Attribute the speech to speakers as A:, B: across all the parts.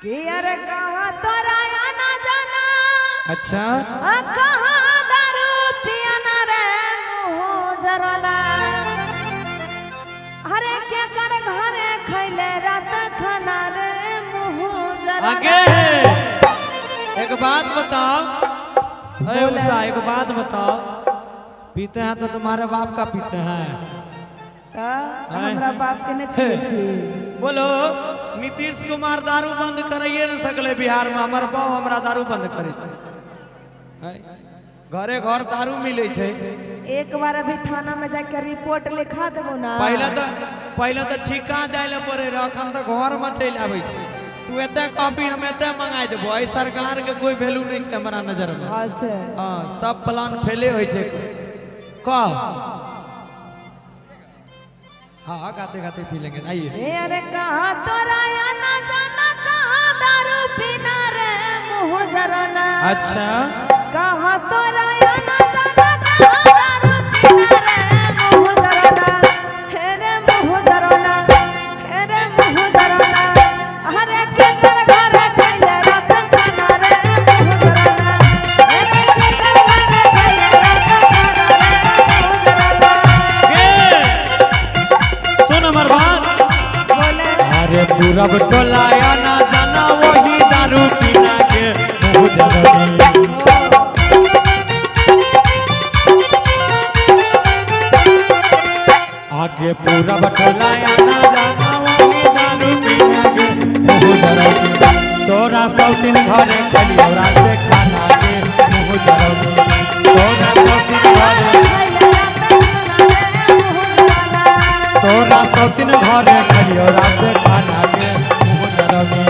A: कि अरे कहाँ तोरा आना जाना।
B: अच्छा।
A: आ कहाँ दारू पियाना रे मुँह जरला। अरे के कर घरे खैले रात खाना रे मुँह जरला।
B: आगे एक बात बताओ, अरे उषा एक बात बताओ, पीते हैं तो तुम्हारे बाप का पीते हैं?
A: हमरा बाप के नहीं पिए छी।
B: बोलो नीतीश कुमार दारू बंद कराइए न सकले बिहार में, हमर बाप हमरा दारू बंद करे घरे घर दारू मिले छे।
A: एक बार अभी थाना में जाकर रिपोर्ट लिखा देबो ना।
B: पहले तो ठिका जाय ले पड़े रह, अखन तो घर में चलि आबै छै। तू एते कॉपी हम एते मंगाय देबो। एहि सरकार के कोई वैल्यू नहीं छै हमरा नजर में।
A: अच्छा
B: हां, सब प्लान फेले होय छै। कह हाँ, गाते गाते पी लेंगे। आइए।
A: अरे कहाँ तोरा आना जाना, कहाँ दारू पीना रे मुँह जरना।
B: अच्छा।
A: कहाँ तोरा आना जाना, कहाँ दारू पीना रे मुँह जरना। हे रे मुँह जरना, हे रे मुँह जरना। अरे के कर घरे खैले रात खाना रे मुँह जरना। हे रे के कर घरे खैले रात खाना रे मुँह जरना।
B: सुन हमर बात। अरे पूरब टोला आना जाना वही दारू पीना के मुँह जरना। आगे पूरब टोला आना जाना वही दारू पीना के मुँह जरना। तोरा सौतीन घरे खलियो रात खाना के मुँह जरना। तोरा सौतीन घरे, तोरा सौतीन घरे खलियो रात खाना के मुँह जरना।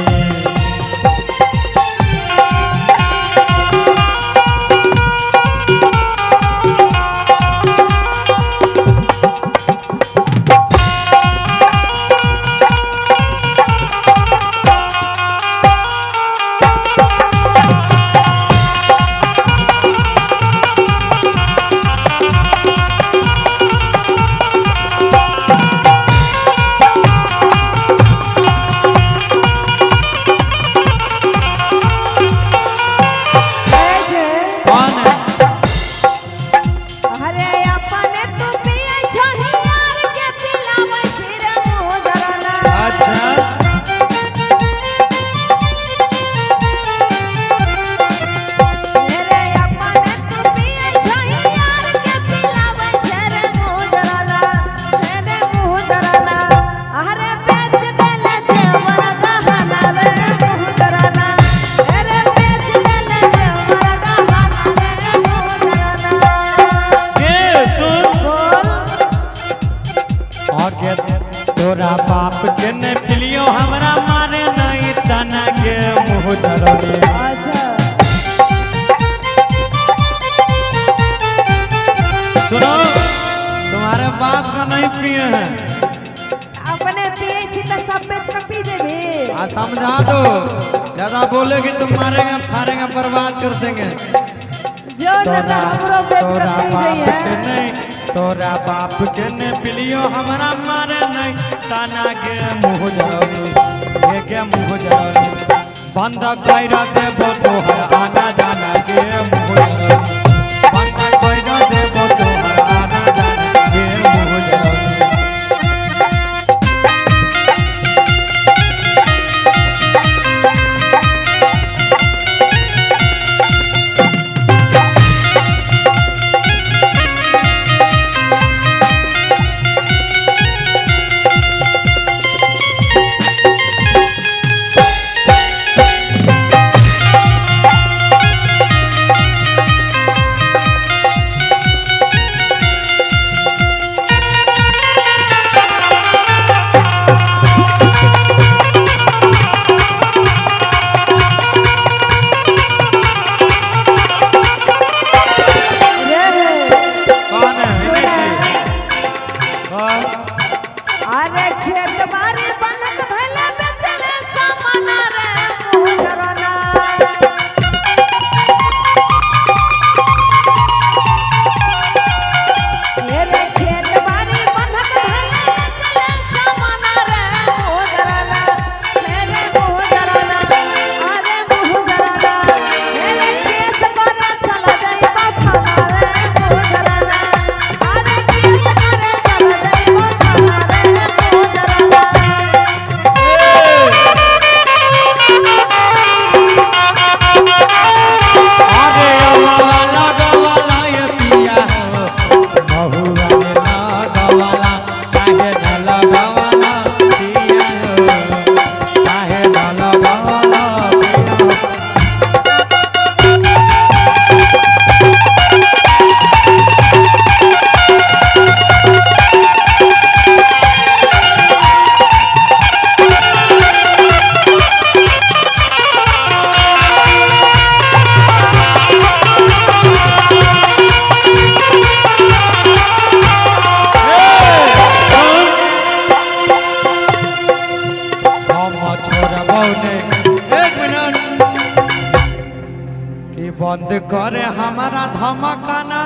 B: तोरा बाप के ने पिलियो हमरा मारे नहीं तना के मुँह जरना।
A: अच्छा।
B: सुनो, तुम्हारे बाप का नहीं पिए हैं,
A: अपने पिए छी तो सब बेच के पी जेबे।
B: आ समझा दो, ज्यादा बोलेगी तो मारेंगे फाड़ेंगे बर्बाद कर देंगे।
A: जो न तो हमरो बेच के पी जइहे।
B: तोरा बाप के ने पिलियो हमरा मारे नहीं तना के मुँह जरना। के मुँह जरना बंद कर देबो तोहर आना जाना के मुँह जरना। बंद कर देबो तोहर आना जाना के मुँह जरना। एक मिनट कि बंद करे हमारा धमकाना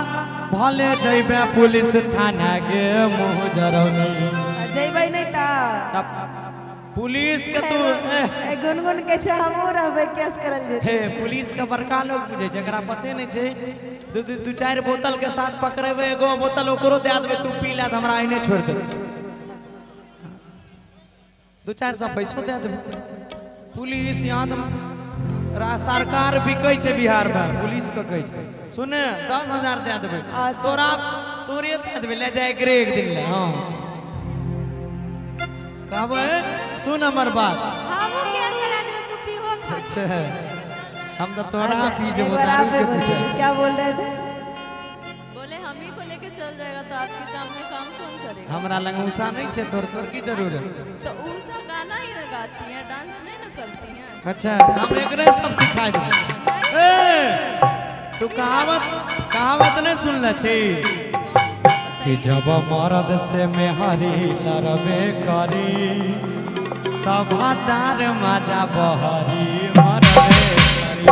B: भले जइबे पुलिस थाना गे मुँह जरौनी।
A: जइबै नहीं ता
B: तब पुलिस के तू
A: ए गुनगुन के छै हमहूँ रहबै केस करल जेतै।
B: हे पुलिस के बड़का लोग बुझै छै, एकरा पते नहीं छै। दू दू दू चारि बोतल के साथ पकड़ेबै, एगो बोतल ओकरो दे देबै, तू पी ले, हमरा एने छोड़ दे। 2-4 सौ पैसो दे देबै। पुलिस यहाँ तऽ सरकार बिकै छै बिहार में, पुलिस के कहै छै सुने 10,000 दे देबै।
A: अच्छा।
B: तोरा तोरे दे देबै, ले जाय के रे एक दिन ले। हाँ कहबै सुन हमर बात।
C: हमहूँ केस करा देबै, तू पीबो खा।
B: अच्छा हम तो तोरा
A: अच्छा,
B: पी
A: एक
B: जेबो
A: बार
B: दारू
A: आप
B: के
A: भी
B: पूछे।
A: बोलिए, क्या बोल रहे थे?
C: बोले हम ही को लेके चल जाएगा तो आपके काम में काम कौन करेगा?
B: हमरा लग उषा नहीं छे, तोर तोर की जरूरत?
C: तो ऊषा गाना ही ना गाती है, डांस नहीं ना करती है।
B: अच्छा हम एकरे सब सिखाय देबै। ए तू कहावत कहावत नहीं सुनले छी कि जब मर्द से मेहरी लड़बे करी तब तार मजा बहरी मरबे करी।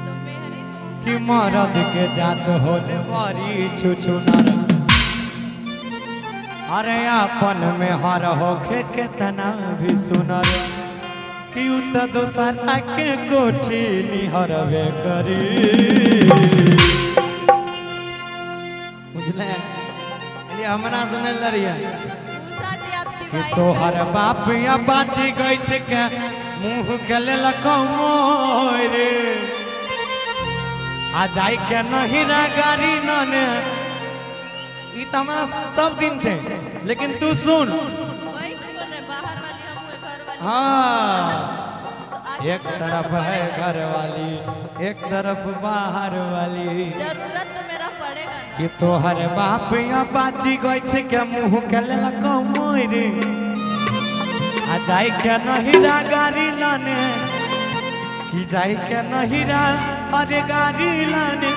C: तो मेहरी तो ऊषा
B: कि
C: की
B: मर्द
C: है।
B: के जात होले बड़ी छुछुनर, अरे अपन में हर होखे केतना भी सुनर, कि उ त दोसरा के कोठी निहरबे करी। बुझले? लिए हमरा से नहीं लड़िए।
C: ऊषा जी आपकी
B: कि
C: वाइफ
B: तोहर बाप या बाची गई के मुँह के लेलक मोरे आ जाय के नहीं रे गाड़ी नने। ई त हमरा सब दिन छै, लेकिन तू सुन।
C: वही तो बोल रहे हैं, बाहर वाली हम हुए, घर वाली।
B: हाँ
C: तो आगे
B: एक
C: जरूरत
B: तरफ
C: तो
B: है
C: पड़ेगा।
B: घर वाली, एक तरफ बाहर वाली।
C: जरूरत तो मेरा पड़ेगा ना।
B: कि तोहर बाप या बाची गई के मुँह के लेलक मोरे आ जाय के नहीं रा गाड़ी लाने, कि जाय के नहीं रा अरे गाड़ी लाने,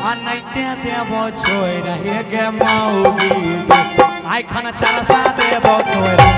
B: आ नैते देबो छोड़ रहे गे मौगी, आइ खाना चरसा देबो तोरा।